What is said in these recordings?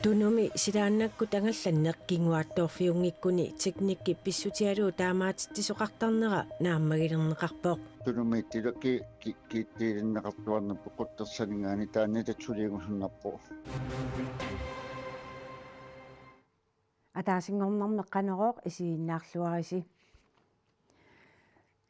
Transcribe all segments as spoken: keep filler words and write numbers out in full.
Tunumi silaannakkut angallanneq kinguaattoorfiunngikkuni teknikkip pissutigalugu taamaatitsisoqartarnera naammagilerneqarpoq. Tunumi tilaki ki-, kiittiilinneqartuarnerput quttersaninngaanniit taanna tassa suliagusunnarpoq. Ataasinngornermi Qanorooq isiginnaarluarisi.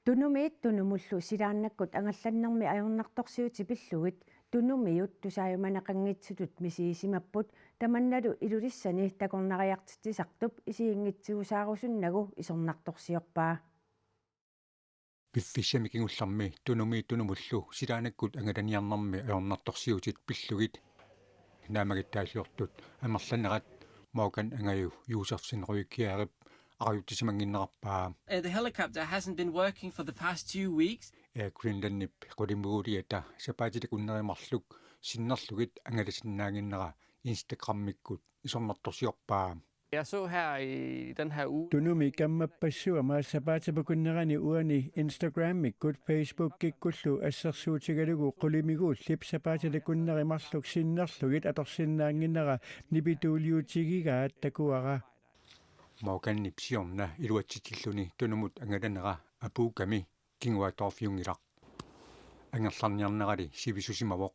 Tunumiit Tunumullu silaannakkut angallannermi ajornartorsiutit pillugit Tunumiut tusaajumaneqanngitsutut misigisimapput, tamannalu Ilulissani takornariartitsisartup isiginngitsuusaarusunnagu isornartorsiorpaa. Piffissami kingullermi Tunumiit Tunumullu silaannakkut angalaniarnermi ajornartorsiutit pillugit naammagittaalliortut amerlanerat Morgan Angaju Josefsen Røykjærip aqagutsisimannginnerarpaa. Uh, the helicopter hasn't been working for the past two weeks. Air Greenlandip qulimiguuliata sapaatip akunneri marluk sinnerlugit angalasinnaannginnera Instagramikkut isornartorsiorpaa. Jeg så her i den her uge. Tunumi kammappassuama sapaatip akunnerani uani Instagramikkut Facebookikkullu assersuutigalugu qulimiguullip sapaatip akunneri marluk sinnerlugit atorsinnaannginnera nipituuliutigigaat takuara. Morganip siorna iluatsitsilluni Tunumut angalanera apuukkami kinguaattoorfiunngilaq. Angerlarniarnerali sivissusimavoq.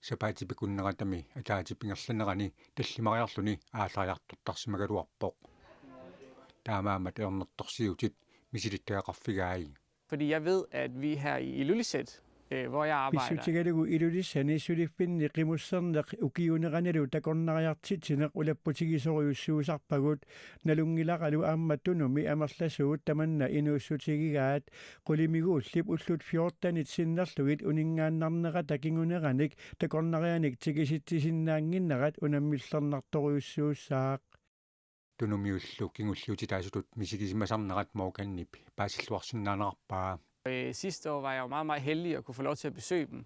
Sapaatip akunneratami ataatip ingerlanerani tallimariarluni aallariartortarsimagaluarpoq. Taamaammat ajornartorsiutit misilittagaqarfigai. Fordi jeg ved, at vi her i Ilulissat, øh, hvor jeg arbejder. Pissutigalugu Ilulissani suliffinni qimusserneq ukiuuneranilu takornariartitsineq ulapputigisorujussuusarpagut, nalunngilaralu aamma Tunumi amerlasuut tamanna inuussutigigaat, qulimiguullip ullut fjortenit sinnerlugit uninngaannarnerata kinguneranik takornarianik tikisitsisinnaannginnerat unammillernartorujussuussaaq. Tunumiullu kingulliutitaasutut misigisimasarnerat Morganip paasilluarsinnaanerarpaa. Øh, sidste år var jeg jo meget, meget heldig at kunne få lov til at besøge dem.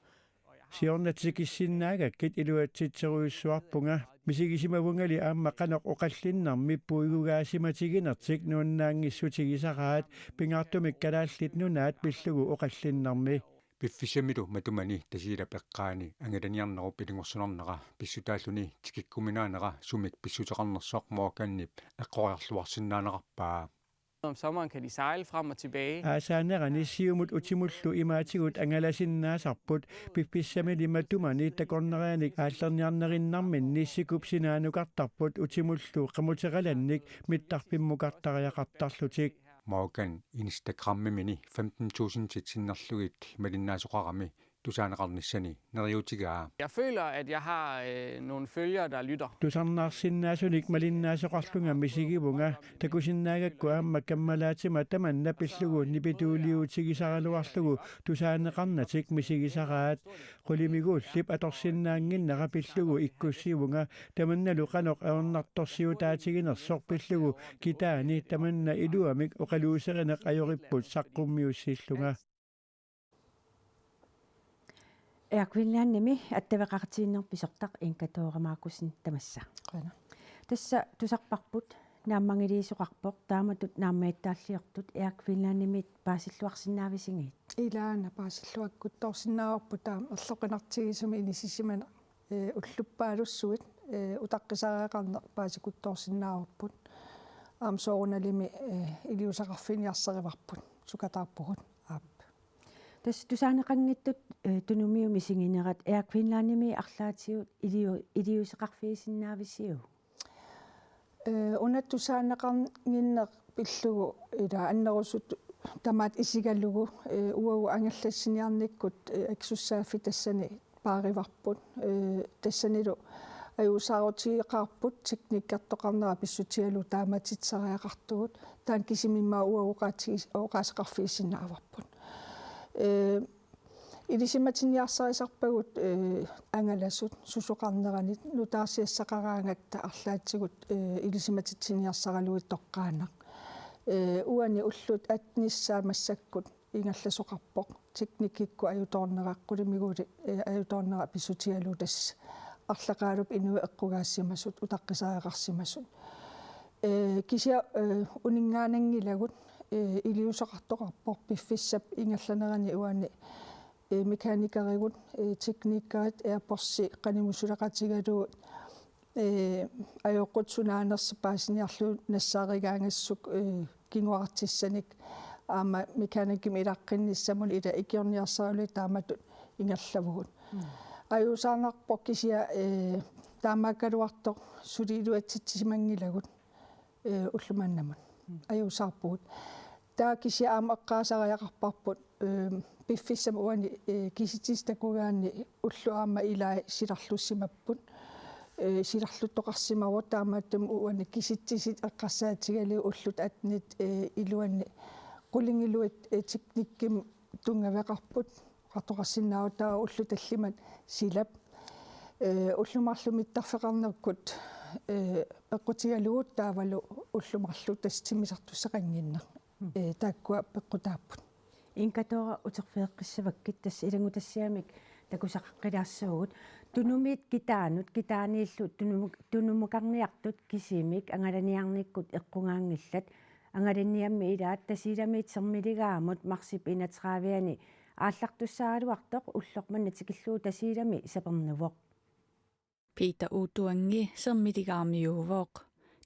Siorna tikissinnaagakkit iluatsitserujussuarpunga, misigisimavungali aamma qanoq oqallinnermi puigugaasimatiginertik nuannaanngissutigisaraat, pingaartumik Kalaallit Nunaat pillugu oqallinnermi. Piffissamilu matumani Tasiilap eqqaani angalaniarnerup ilungersunarnera pissutaalluni tikikkuminaanera sumik pissuteqarnersoq Morganip eqqoriarluarsinnaanerarpaa. Om sommeren kan de sejle frem og tilbage. Aasaanerani siumut utimullu imaatigut angalasinnaasarput, piffissamili matumani takornarianik aallerniarnerinnarminni sikup sinaanukartarput utimullu qamuteqalannik mittarfimmukartariaqartarlutik. Morgan Instagrammimini femten tusindit sinnerlugit malinnaasoqarami tusaaneqarnissani neriuutigaa. Jeg føler, at jeg har, øh, nogle følgere, der lytter. Tusarnaarsinnaasunik malinnaasoqarlunga misigivunga, takusinnaagakku aamma kammalaatima tamanna pillugu nipituuliutigisaraluarlugu tusaaneqarnatik misigisaraat. Qulimiguullip atorsinnaannginnera pillugu ikkussivunga, tamannalu qanoq ajornartorsiutaatiginersoq pillugu kitaani tamanna iluamik oqaluuserineq ajoripput saqqummiussillunga. Air Greenlandimi attaveqaqatigiinneq pisortaq Inga Thora Markussen tamassa. Qujanaq. Tassa tusarparput naammagiliisoqarpoq, taamatut naammagittaalliortut Air Greenlandimit paasilluarsinnaavisigiit? Ilaana paasilluakkuttoorsinnaavarput, taama erloqinartigisumik inisisimaneq, ee, ulluppaalussuit, ee, utaqqisariaqarneq paasikuttoorsinnaavarput. Aamma soorunalimi, ee, iliuuseqarfiniarsarivarput, sukataarpugut aap. Tassa tusaaneqanngitsut, ee, Tunumiut misiginerat Air Greenlandimi arlaatigut iliu-, iliuuseqarfigisinnaavisiuk? Ee, una tusaaneqannginneq pillugu ila annerusutut tamaat isigalugu, ee, uagut angallassiniarnikkut, ee, akisussaaffik tassani paarivarput. Ee, tassanilu ajuusaarutigeqaarput teknikkertoqarnera pissutigalugu taamaatitsisariaqartugut. Taanna kisimi immaqa uagut oqaatigis-, oqaaseqarfigisinnaavarput. Ee, Ilisimatitsiniarsarisarpagut, ee, angalasut susoqarneranit, nutaarsiassaqaraangatta arlaatigut, ee, ilisimatitsiniarsaraluit toqqaannaq. Ee, uani ullut attenissaa massakkut ingerlasoqarpoq. Teknikkikkut ajutoornera, qulimiguulik, ee, ajutoornera pissutigalugu tassa arlaqaalup inuit eqqugaassimasut, utaqqisariaqarsimasut. Ee, kisianni, ee, uninngaananngilagut, ee, iliuuseqartoqarpoq piffissap ingerlanerani uani Ee, mekanikerigut, ee, teknikerit, Airbus qanimut suleqatigalugit, ee, ajoqut sunaanersoq paasiniarlugu nassaarigaangassuk, ee, kinguartissanik aamma mekanikimik ilaqqinnissamut ila ikiorniarsaralugu taamatut ingerlavugut. Mm. Ajuusaarnarpoq kisianni, ee, taamaakkaluartoq suli iluatsitsisimanngilagut, ee, ulloq manna aamma. Mm. Ajuusaarpugut. Taava kisianni aamma eqqaasariaqarparput, ee, piffissami uani, ee, kisitsisit takugaanni ullut aamma ilaat silarlussimapput. Ee, silarluttoqarsimavoq taamaattumik uani kisitsisit eqqarsaatigalugit ullut attenit, ee, iluanni qulingiluat, ee, teknikkimik tunngaveqarput. Oqartoqarsinnaavoq taava ullut tallimat silap. Ee, ullut marluk mittarfeqarnerput, ee, peqqutigalugu taavalu ullut marluk tassa timmisartussaqannginneq. Mm. Ee, taakkua peqqutaapput. Inkatoora uterfigeqqissavakkit, tassa ilanngutassiamik takusaqaqqilaassaagut. Tunumiit kitaanut, kitaaniillu tunumuk-, tunumukarniartut kisimik angalaniarnikkut eqqugaanngillat. Angalaniammi ilaat Tasiilamiit Sermiligaamut marsip enogtredive-ani aallartussaagaluartoq ulloq manna tikillugu Tasiilami sapernuvoq. Peter Uttuangi Sermiligaarmiuuvoq.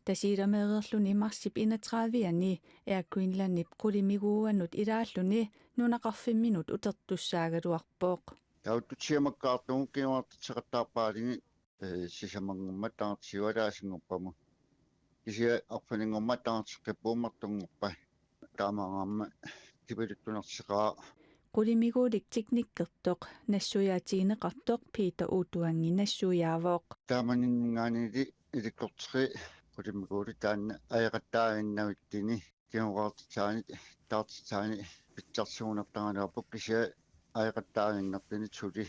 Tasiilameereerluni marsip enogtredive-ani Air Greenlandip qulimiguuanut ilaalluni nunaqarfimminut utertussaagaluarpoq. Tauttutsiamakkaartugut kinguartitseqattaarpaalugit, ee, sisamanngormat taartiualaasinngorpamut. Kisianni arfininngormat taarteqqippuummartunngorpat. Taamaammat kipiluttunarseqaaq. Qulimiguulik teknikkertoq nassuiaatigineqartoq Peter Uttuangi nassuiaavoq. Taamaninninngaanniilli helikopteri qulimiguulik taanna ajoqattaaginnavitsini kinguaartitsaani, taartitsaani pitsarsuunertaraluarpoq kisianni ajoqattaaginnartunik suli.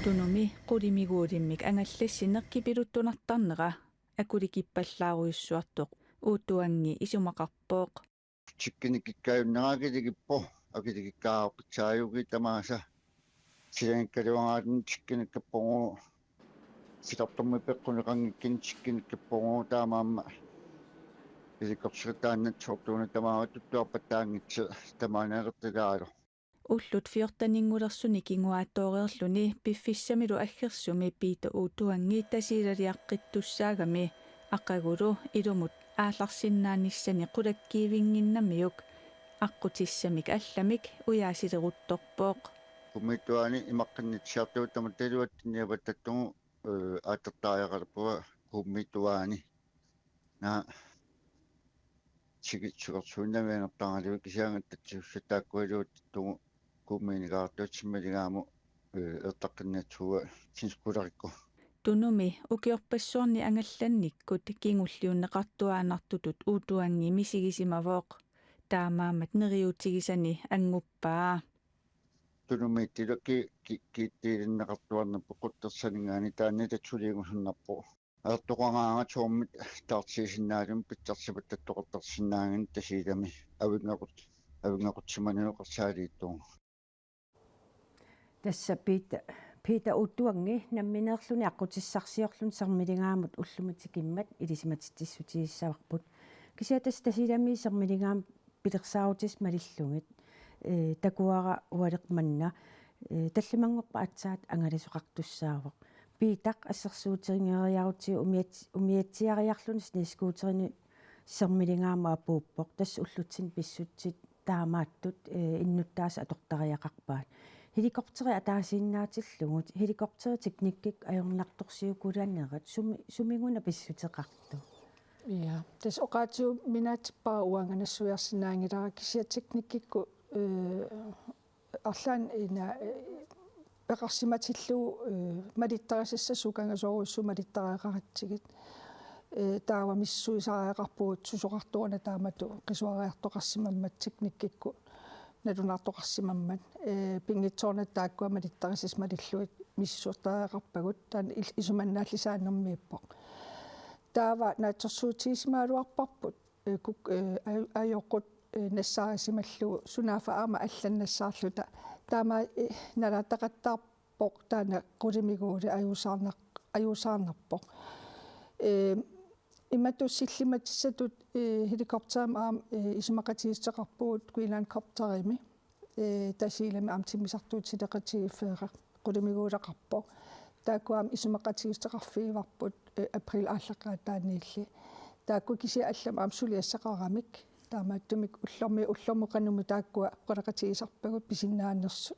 Tunumi qulimiguulimmik angallassineq kipiluttunartarnera akulikippallaarujussuartoq Uttuangi isumaqarpoq. Tikkinikkikkaajunneraa akilikippoq, akilikikkaaqqissaajukkit tamaasa. Silagikkaluaraanni tikkinikkippugut, silartormi peqquneqanngikkuni tikkinikkippugut taamaammat. Helikopteri taanna soortuuna tamaanga tuttuarpattaanngitsoq tamaanialertilaarlugu. Ullut fjorteninngulersuni kinguaattooreerluni piffissamilu aggersumi Peter Uttuangi Tasiilaliaqqittussaagami aqagulu ilumut aallarsinnaanissani qulakkiivinnginnamiuk aqqutissamik allamik ujaasileruttorpoq. Kuummiittuaani imaqqinnitsiartugut tamatta iluatsinniapattattut, ee, aattariaqalerpunga Kuummiittuaani. Naa, tigi-, tigersuinnaviangertaralugu kisianni tatsigussat taakkuiluatsittut Kuummiinigaartut Sermiligaamut, ee, ertaqqinniatsuua tinskularikku. Tunumi ukiorpassuarni angallannikkut kingulliunneqartuaannartutut Uttuangi misigisimavoq. Taamaammat neriuutigisani anguppaa. Tunumiittillu ki-, ki-, kiittiilinneqartuarnerput quttersaninngaanniit taanna tatsuliigusunnarpoq. Atortoqaraangat soormita taartiisinnaallugu pitsarsipattaartoqartarsinnaanani Tasiilami avinngaqutsimanerup eqqarsaaliittugu. Tassa Peter, Peter Uttuangi nammineerluni aqqutissarsiorluni Sermiligaamut ullumi tikimmat ilisimatitsissutigissavarput. Kisianni tassa Tasiilami Sermiligaamut pilersaarutissat malillugit, ee, takuara ualeq manna, ee, tallimanngorpat aatsaat angalasoqartussaavoq. Peter assersuutigeriarutsigu umiat-, umiatsiariarluni snescooterini Sermiligaamut apuuppoq. Tassa ullutsinni pissutsit taamaattut, ee, innuttaasut atortariaqarpaat. Helikopteri ataasiinnaatillugu, helikopteriteknikkikkut ajornartorsiukulanerat sumi-, sumiiguna pissuteqartoq? Ja, tassa oqaatigut minaatippara uanga nassuiarsinnaanngilara kisianni teknikkikkut, ee, arlaannik ina, ee, peqarsimatillugu, ee, malittarisassat suut kangasoorujussuit malittariaqaratsigit. Ee, taava misissuisariaqarpugut susoqartoruna taamatut qisuariartoqarsimammat teknikkikkut nalunaartoqarsimammat. Ee, pinngitsoornata taakkua malittarisassat malillugit misissortariaqarpagut, taanna il-, isumannaallisaanermiippoq. Taava naatsorsuutigisimagaluarparput, ee, kuk-, ee, aj-, ajoqut, ee, nassaarisimallugu sunaaffa aamma allanut nassaarluta. Taama, ee, nalaataqattaarpoq taanna qulimiguulik ajuusaarnar-, ajuusaarnarpoq. Ee, imatut sillimatissatut, ee, helikopterimik aamma, ee, isumaqatigiissuteqarpugut Greenlandcopterimi. ee, Tasiilami aamma timmisartuutileqatigiiffeeraq qulimiguuleqarpoq. Taakku aamma isumaqatigiissuteqarfigivarput, ee, april aallaqqaataaniilli. Taakku kisiat allamik aamma suliassaqaramik. Taamaattumik ullormi ullormut qanumut taakkua oqaloqatigisarpagut pisinnaanersut.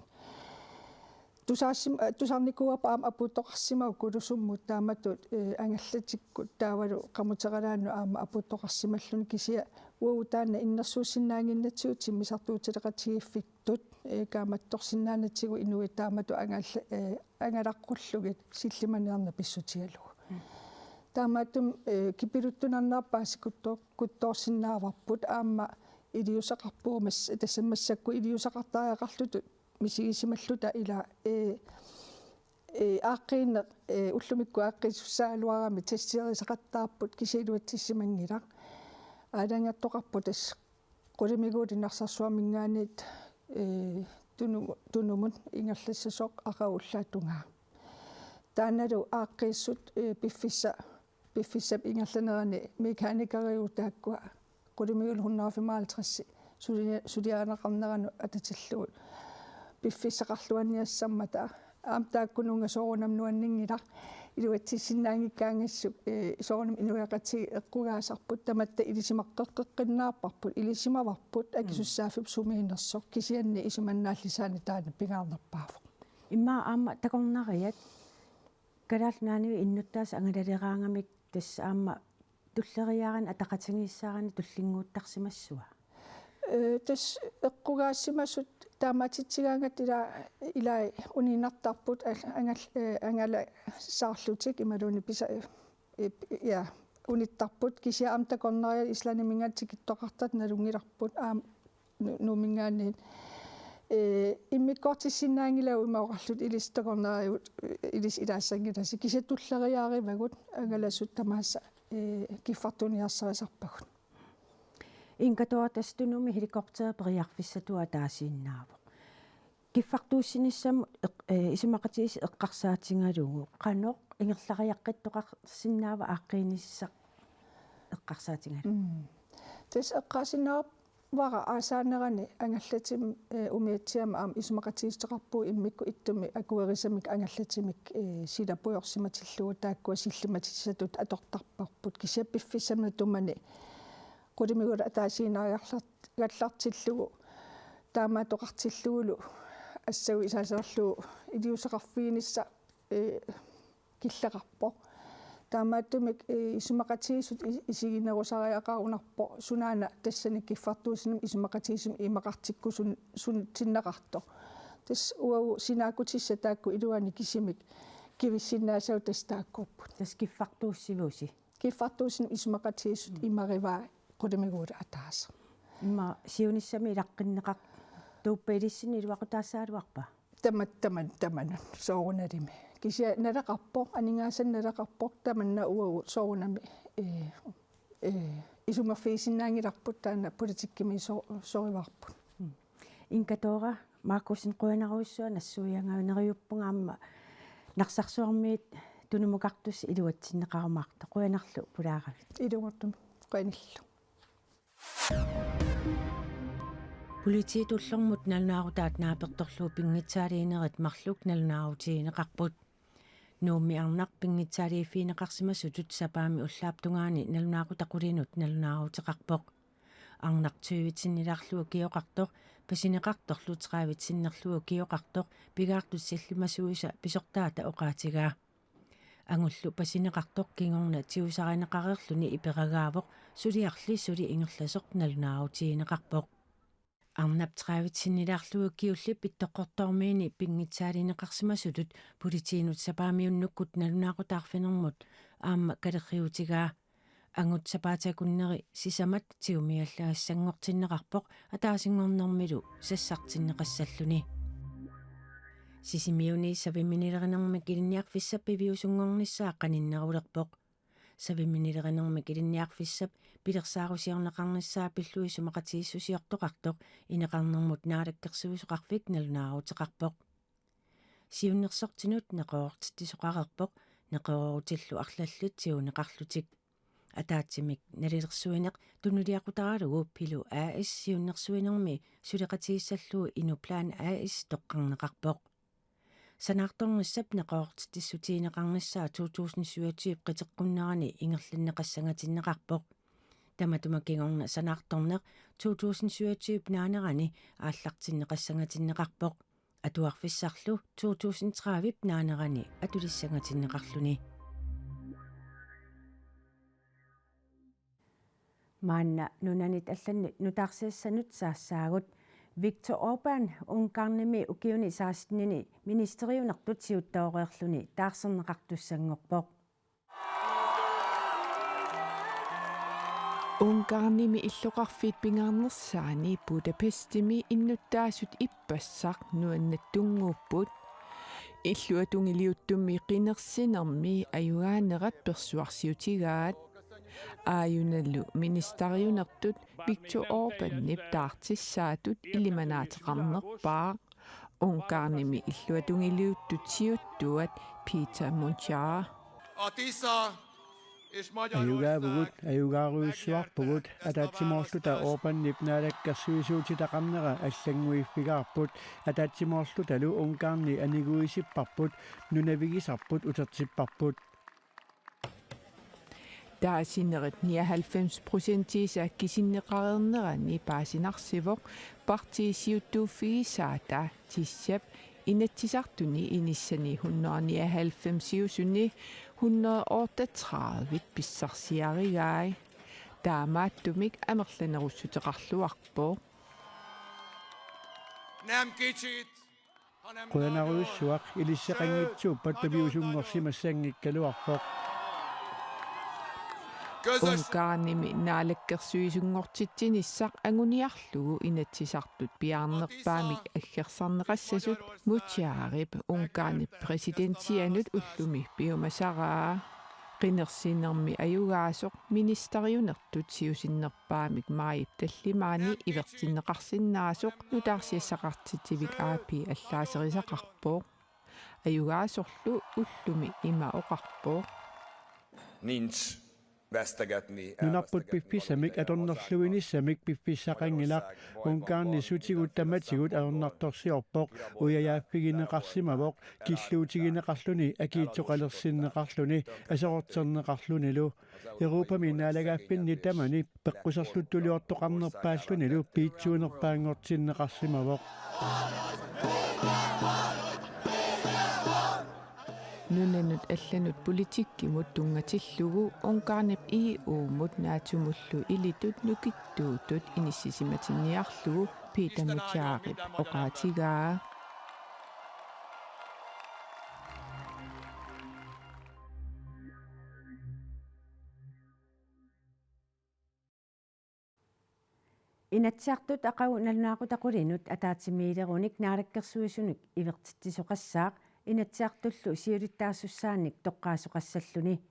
Tusaasim-, tusarnikuuarput aamma apuuttoqarsimavoq Kulusumut taamatut, ee, angallatsikkut taavalu qamuteralaannut aamma apuuttoqarsimalluni kisianni uagut taanna innersuussinnaannginnatsigu timmisartuutileqatigiiffittut, ee, kaammattorsinnaanatsigu inuit taamatut angalla-, ee, angalaqqullugit sillimaniarneq pissutigalugu. Mm. Taamaattumik, ee, kipiluttunarnerpaa sikutto-, kuttoorsinnaavarput aamma iliuuseqarpugut mas-, tassa massakkut iliuuseqartariaqarlutut misigisimalluta ila, ee, ee, aaqqiinneq, ee, ullumikkut aaqqiissussagaluarami testerisaqattaarput kisianni iluatsissimanngilaq. Aalajangertoqarpoq tassa qulimiguulik Narsarsuarminngaanniit, ee, Tunumu-, Tunumut ingerlassasoq aqagu ullaap tungaa. Taannalu aaqqiissut, ee, piffissa-, piffissap ingerlanerani mekanikeriuvoq taakkua qulimiguulik hundrede og femoghalvtreds sulia-, suliarineqarneranut atatillugu piffissaqarluarniassammata. Aamma taakkununnga soorunami nuanninngilaq iluatsissinnaanngikkaangassuk, ee, soorunami inuiaqatigiit eqqugaasarput tamatta ilisimaqqeqqeqqinnaarparput, ilisimavarput, mm, akisussaaffiup sumiinnersoq kisianni isumannaallisaanik taanna pingaarnerpaavoq. Immaqa aamma takornariat Kalaallit Nunaanni innuttaasut angalaleraangamik tassa aamma tulleriiaarani ataqatigiissaarani tullinnguuttarsimassava? Ee, tassa eqqugaasimasut taamaatitsigaangatta ila-, ilai uninnartarput al-, angal-, ee, angalasaarlutik imaluunniit pisa-, ee, ja, unittarput kisianni aamma takornariat Islandiminngaanniit tikittoqartartut nalunngilarput aamma Nu-, Nuumminngaanniit. Ee, immikkoortissinnaanngilagut ima oqarluta ilissi takornariat, ee, ilissi ilaassanngilasi. Kisianni tulleriiaarivagut angalasut tamaasa, ee, kiffartuniarsarisarpagut. Inkatoora, tassa Tunumi helikopteri periarfissatut ataasiinnaavoq. Kiffartuussinissamut eq-, ee, isumaqatigiissut eqqarsaatigalugu qanoq ingerlariaqqittoqarsinnaava aaqqiinissaq eqqarsaatigalugu? Mm. Tassa eqqaasinnaa- vara aasaanerani angallatim-, ee, umiatsiamik aamma isumaqatigiissuteqarpugut immikkut ittumik akuerisamik angallatimik, ee, sila pujorsimatillugu taakkua sillimatissatut atortarparput kisianni piffissami natumani qulimiguulik ataasiinnariarlart-, gallartillugu taamaattoqartillugulu assagu isaaserlugu iliuuseqarfiginissaq, ee, killeqarpoq. Taamaattumik, ee, isumaqatigiissut i-, isiginerusariaqarunarpoq sunaana tassani kiffartuussinermi isumaqatigiissumik imaqartikkusun-, sun-, sinneqartoq. Tassa uagut sinaakkutissat taakku iluanni kisimik kivissinnaasagut tassa taakkuupput. Tassa kiffartuussivusi? Kiffartuussinermi isumaqatigiissut, mm, imarivaa qulimiguulik ataaseq. Immaqa siunissami ilaqqinneqartuuppat ilissinnut iluaqutaassagaluarpa? Tama-, taman-, tamanut soorunalimi. Kisianni naleqarpoq, aningaasanik naleqarpoq, tamanna uagut soorunami, ee, ee, isummerfigisinnaanngilarput taanna politikkimi so-, sorivarput. Mm. Inkatoora Markussen, qujanarujussuaq nassuiaannarniarpunga aamma Narsarsuarmiit Tunumukartussat iluatsinneqarumaartoq. Qujanarlu pulaaravit. Ilumut qujanillu. Politiit ullormut nalunaarutaat naapertorlugu pinngitsaaliinerit marluk nalunaarutigineqarput. Nuummi arnaq pinngitsaaliiffigineqarsimasutut sapaammi ullaap tungaani nalunaaqutaq qulinut nalunaaruteqarpoq. Arnaq tyvit sinnilaarlugu ukioqartoq pasineqartorlu tredive sinnerlugu ukioqartoq pigaartut sillimasuisa pisortaata oqaatigaa. Angullu pasineqartoq kingorna tigusarineqareerluni iperagaavoq suliarli suli ingerlasoq nalunaarutigineqarpoq. Arnap tredive sinnilaarlugu ukiulli Pittoqqortoormiini pinngitsaalineqarsimasutut politiinut sapaamiunnukkut nalunaaqutaq arfinermut aamma kalerriutigaa. Angut sapaatip akunneri sisamat tigumiallagassanngortinneqarpoq ataasinngornermilu sassartinneqassalluni. Sisimiuni saviminerminik ilinniarfissap piviusunngornissaa qaninnerulerpoq. Saviminerminik ilinniarfissap pilersaarusiorneqarnissaa pillugu isumaqatigiissusiortoqartoq ineqarnermut naalakkersuisoqarfik nalunaaruteqarpoq. Siunnersortinut neqeroortitsisoqareerpoq, neqeroorutillu arlallit tiguneqarlutik. Ataatsimik nalilersuineq tunuliaqutaralugu Pilu A/S siunnersuinermi suleqatigissallugu Inuplan A/S toqqarneqarpoq. Sanaartornissap neqeroortitsissutigineqarnissaa to tusind syvogtyve qiteqqunnerani ingerlanneqassangatinneqarpoq. Tamatuma kingorna sanaartorneq to tusind syvogtyve naanerani aallartinneqassangatinneqarpoq. Atuarfissarlu to tusind tredive naanerani atulissangatinneqarluni. Maanna nunanit allanit nutaarsiassanut saassaagut. Viktor Orbán Ungarnimi ukiuni sekstenini ministeriunertut siuttooreerluni taarserneqartussanngorpoq. Ungarnimi illoqarfiit pingaarnersaanni Budapestimi innuttaasut ippassaq nuannattunnguupput. Illuatungiliuttummi qinersinermi ajugaanerat persuarsiutigaat. Aajunalu ministeriunertut Viktor Orbánip taartissaatut ilimanaateqarnerpaaq. Ungarnimi illuatungiliuttut siuttuat Peter Munchar. A tisza és Ajugaavugut, ajugaarujussuarpugut, ataatsimoorluta Orbánip naalakkersuisuutitaqarnera allannguiffigaarput, ataatsimoorlutalu Ungarni aniguisipparput, nunavigisarput utertipparput. Taasinerit nioghalvfems procentiisa kisinneqareernerani paasinarsivoq, partiit siuttuuffigisaata tissap Inatsisartuni inissani hundrede nioghalvfemsiusuni hundrede otteogtredive pissarsiarigai. Taamaattumik amerlanerussuteqarluarpoq. Nem kicsit, Qujanarujussuaq, ilisseqanngitsuuppat tapiusunngorsimassanngikkaluarpoq. Ungarnimi naalakkersuisunngortitsinissaq anguniarlugu Inatsisartut piaarnerpaamik aggersarneqassasut Munchar-ip Ungarnip præsidentianut ullumi piumasaraa. Qinersinermi ajugaasoq ministeriunertut siusinnerpaamik maajip tallimaani ivertinneqarsinnaasoq nutaarsiassaqartitsivik A P allaaserisaqarpoq. Ajugaasorlu ullumi ima oqarpoq. Nincs vesztegetni. Nunarput piffissamik atornerluinissamik piffissaqanngilaq. Ungarni sutigut tamatigut ajornartorsiorpoq, ujajaaffigineqarsimavoq, killuutigineqarluni, akiitsoqalersinneqarluni, aserorterneqarlunilu. Europami naalagaaffinni tamani peqquserluttuliortoqarnerpaallunilu piitsuunerpaanngortinneqarsimavoq. Nunanut allanut politikkimut tunngatillugu Ungarnip E U-mut NATO-mullu ilitut nukittuutut inissisimatinniarlugu Peter Munchar-ip oqaatigaa. Inatsisartut aqagu nalunaaqutaq qulinut ataatsimiilerunik naalakkersuisunut ivertitsisoqassaaq Inatsisartullu siulittaasussaanik toqqaasoqassalluni.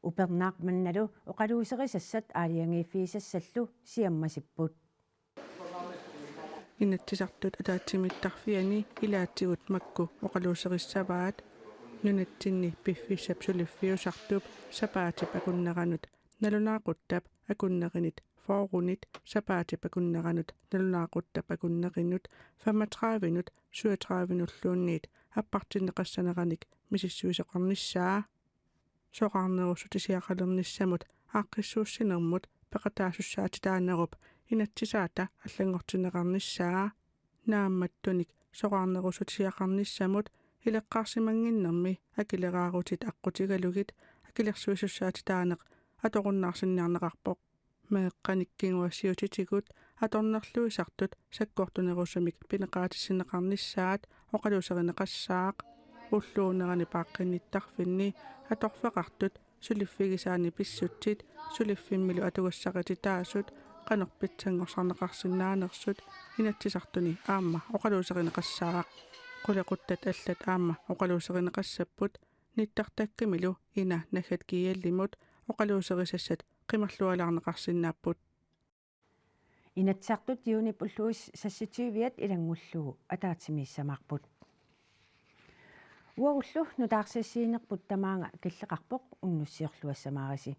Upernaaq mannalu oqaluuserisassat aalajangiiffigisassallu siammasipput. Inatsisartut ataatsimiittarfianni ilaatigut makku oqaluuserissavaat. Nunatsinni piffissap suliffiusartup sapaatip akunneranut nalunaaquttap akunnerinit fyrrenit sapaatip akunneranut nalunaaquttap akunnerinut femogtredivenut syvogtredivenulluunniit appartinneqassaneranik misissuisoqarnissaa. Soraarnerussutisiaqalernissamut aaqqissuussinermut peqataasussaatitaanerup inatsisaata allanngortinneqarnissaa. Naammattunik soraarnerussutisiaqarnissamut ileqqaarsimannginnermi akileraarutit aqqutigalugit akilersuisussaatitaaneq atorunnaarsinniarneqarpoq. Meeqqanik kinguaassiuutitigut atornerluisartut sakkortunerusumik pineqaatissinneqarnissaat oqaluuserineqassaaq. Ulluunerani paaqqinnittarfinni atorfeqartut suliffigisaanni pissutsit suliffimmilu atugassarititaasut qanoq pitsanngorsarneqarsinnaanersut Inatsisartuni aamma oqaluuserineqassaaq. Qulequttat allat aamma oqaluuserineqassapput, nittartakkamilu ina naggat gl-imut oqaluuserisassat qimerlualaarneqarsinnaapput. Inatsisartut juunip ulluis seksogtyviat ilanngullugu ataatsimiissamaarput. Uagullu nutaarsiassiinerput tamaanga killeqarpoq, unnussiorluassamaarisi.